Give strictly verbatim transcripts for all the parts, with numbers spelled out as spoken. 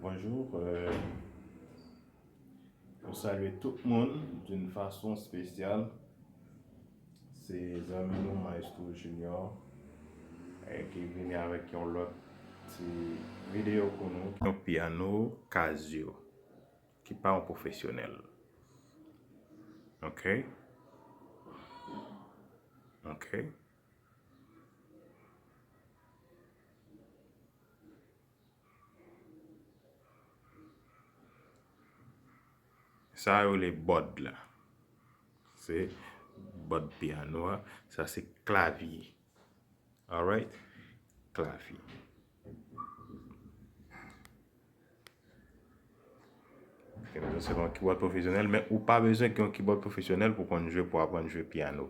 Bonjou, euh, nou salye tout moun d'une façon spéciale. Se zanmi nou Maestro Junior, eh, ki vini avèk yon lòt ti videyo pou nou. Yon pyano Casio, ki pa yon pwofesyonèl. Ok? Ok? Sa yo rele bòd la. Se bòd pyano a. Sa se klavye. Alright? Klavye. Gen bezwen se yon kibòd pwofesyonèl, men ou pa bezwen gen yon kibòd pwofesyonèl pou konn jwe, pou aprann jwe pyano.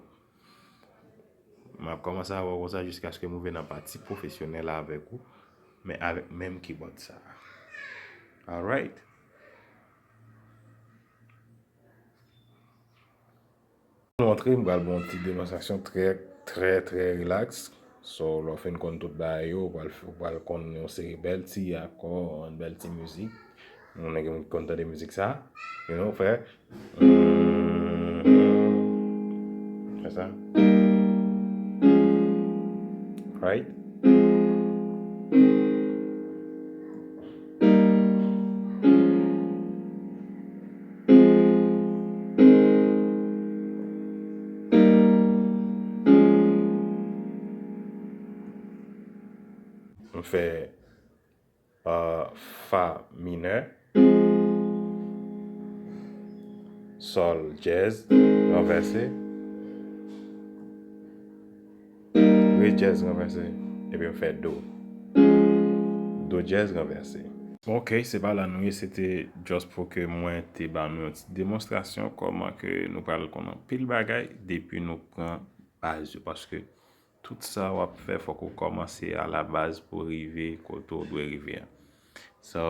M ap kòmanse avè w konsa jiskaske m rive nan pati pwofesyonèl la avèk ou, men avèk menm kibòd sa a. Alright? Montre, m pral ba w yon ti demonstrasyon trè, trè, trè rilaks. So, lè w fin konn tout bagay yo, ou pral, ou pral konn yon seri bèl ti akò, yon bèl ti mizik. Nou gen konn tande mizik sa, you know, fè. Mm. Fè sa. Right? Nou fè, euh, fa minè, sòl djèz ranvèse, re djèz ranvèse, epi m fè do. Do djèz ranvèse. Ok, se pa la nou ye, se te just pou ke mwen te ba nou yon ti demonstrasyon kòman ke nou pral konn anpil bagay depi nou pran baz yo, paske tout sa w ap fè, fòk ou kòmanse a la baz pou rive kote w dwe rive a. So,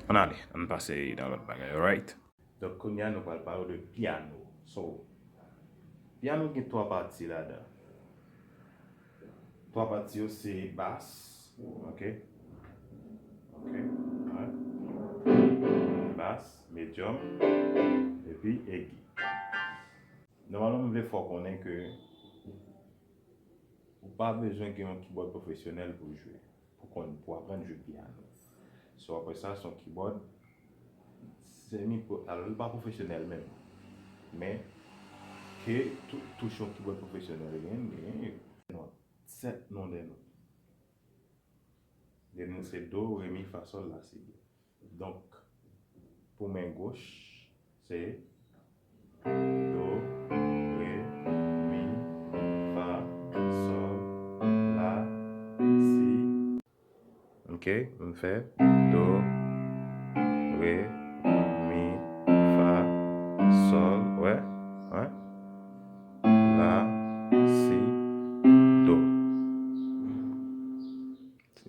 ann ale, ann pase nan lòt bagay, alright? Donk, kounye a, nou pral pale de pyano. So, pyano gen twa pati ladan. Twa pati yo se bas, ok? Ok, alright. Bas, medyòm, epi egi. Nòmalman, m vle fè w konnen ke ou pa bezwen gen yon kibòd pwofesyonèl pou jwe, pou konn, pou aprann jwe pyano. So, apre sa, se yon kibòd semi, alò, li pa pwofesyonèl menm, men ke tout touch yon kibòd pwofesyonèl gen, gen nòt, sèt non dè nòt. Dè nòt se do, re, mi, fa, sòl, la, si, do. Donk, pou men goch, se do, re, mi, fa, sòl, la, si. Ok, m fè do, re, mi, fa, sòl, wè, wè, la, si, do.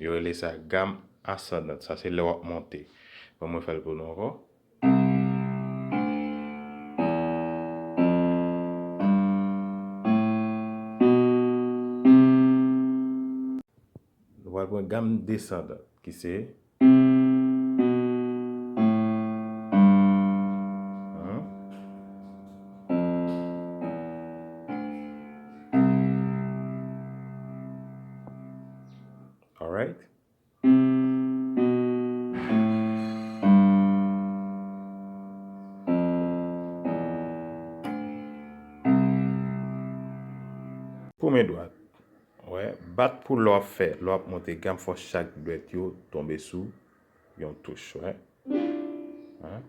Yo rele sa gam asandan. Sa se lè w ap monte. Ban mwen fè l pou nou ankò. Nou pral pran gam desandan, ki se, hmm? Alright? Pou men dwat, wè, bat pou lè w ap fè, lè w ap monte gam, fò chak dwèt yo tonbe sou yon touch, wè. Hein?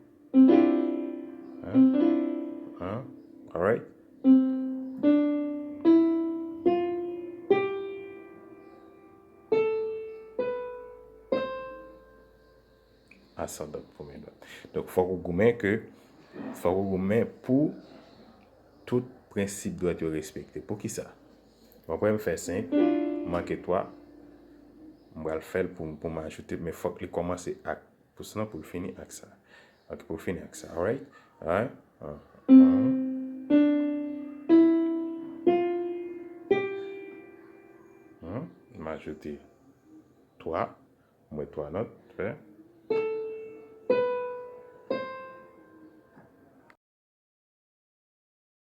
Hein? Hein? Alright? Asandan pou men dwat. Donk, fòk ou goumen ke, fòk ou goumen pou tout prensip dwèt yo respekte. Poukisa? Bon, apre m fè senk, m manke twa, m pral fè l pou, pou m ajoute, men fòk li kòmanse ak pous lan pou l fini ak sa. Ok, pou l fini ak sa, alright? Alright? Ah, ah. Hmm, m ajoute twa, m wè twa nòt, fè.